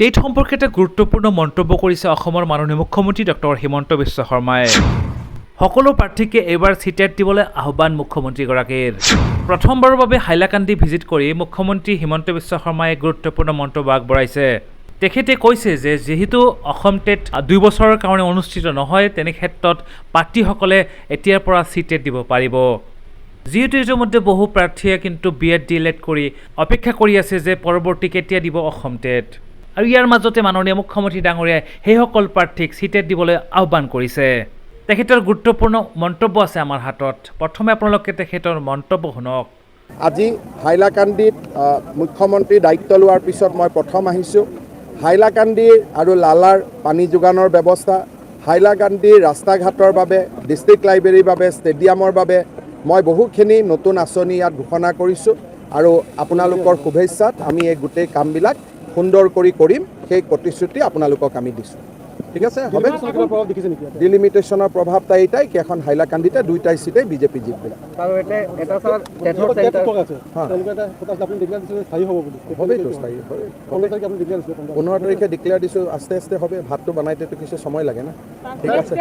TET সম্পৰ্কে এটা গুৰুত্বপূৰ্ণ মন্তব্য কৰিছে অসমৰ মাননীয় মুখ্যমন্ত্ৰী ডক্টৰ হিমন্ত বিশ্ব শৰ্মাই। সকলো প্ৰাৰ্থীকে এইবাৰ চি টেট দিবলৈ আহ্বান মুখ্যমন্ত্ৰীগৰাকীৰ। প্ৰথমবাৰৰ বাবে হাইলাকান্দি ভিজিট কৰি মুখ্যমন্ত্ৰী হিমন্ত বিশ্ব শৰ্মাই গুৰুত্বপূৰ্ণ মন্তব্য আগবঢ়াইছে। তেখেতে কৈছে যে যিহেতু অসম টেট 2 বছৰৰ কাৰণে অনুষ্ঠিত নহয়, তেনে ক্ষেত্ৰত প্ৰাৰ্থীসকলে এতিয়াৰ পৰা চি টেট দিব পাৰিব। যিহেতু ইতিমধ্যে বহু প্ৰাৰ্থীয়ে কিন্তু B Ed, D El Ed কৰি অপেক্ষা কৰি আছে যে পৰৱৰ্তী কেতিয়া দিব অসম টেট। আৰু ইয়াৰ মাজতে মাননীয় মুখ্যমন্ত্ৰী ডাঙৰীয়াই সেইসকল প্ৰাৰ্থীক চি টেট দিবলৈ আহ্বান কৰিছে। তেখেতৰ গুৰুত্বপূৰ্ণ মন্তব্য আছে আমাৰ হাতত। প্ৰথমে আপোনালোকে তেখেতৰ মন্তব্য শুনক। আজি হাইলাকান্দিত মুখ্যমন্ত্ৰীৰ দায়িত্ব লোৱাৰ পিছত মই প্ৰথম আহিছোঁ। হাইলাকান্দিৰ আৰু লালাৰ পানী যোগানৰ ব্যৱস্থা, হাইলাকান্দিৰ ৰাস্তা ঘাটৰ বাবে, ডিষ্ট্ৰিক্ট লাইব্ৰেৰীৰ বাবে, ষ্টেডিয়ামৰ বাবে মই বহুখিনি নতুন আঁচনি ইয়াত ঘোষণা কৰিছোঁ আৰু আপোনালোকৰ শুভেচ্ছাত আমি এই গোটেই কামবিলাক সুন্দৰ কৰি কৰিম, সেই প্ৰতিশ্ৰুতি আপোনালোকক আমি দিছোঁ। ঠিক আছে, হবে। ডিলিমিটেশ্যনৰ প্ৰভাৱ তাই এইটাই কি এখন হাইলাকান্দিতে দুইটাই চিটেই বিজেপি জিকিব। আৰু এটা এটা ছাৰ, টেটৰ চেণ্টাৰ হা। তেওঁলোকে এটা কথা আছিলে, আপুনি ডিক্লেয়াৰ দিছিলে স্থায়ী হ'ব বুলি। হবেইতো, স্থায়ী হয়। 15 তাৰিখে আপুনি ডিক্লেয়াৰ দিছিলে, 15। 15 তাৰিখে ডিক্লেয়াৰ দিছোঁ, আস্তে আস্তে হবে। ভাতটো বনাইতেতো কিছু সময় লাগে না। ঠিক আছে।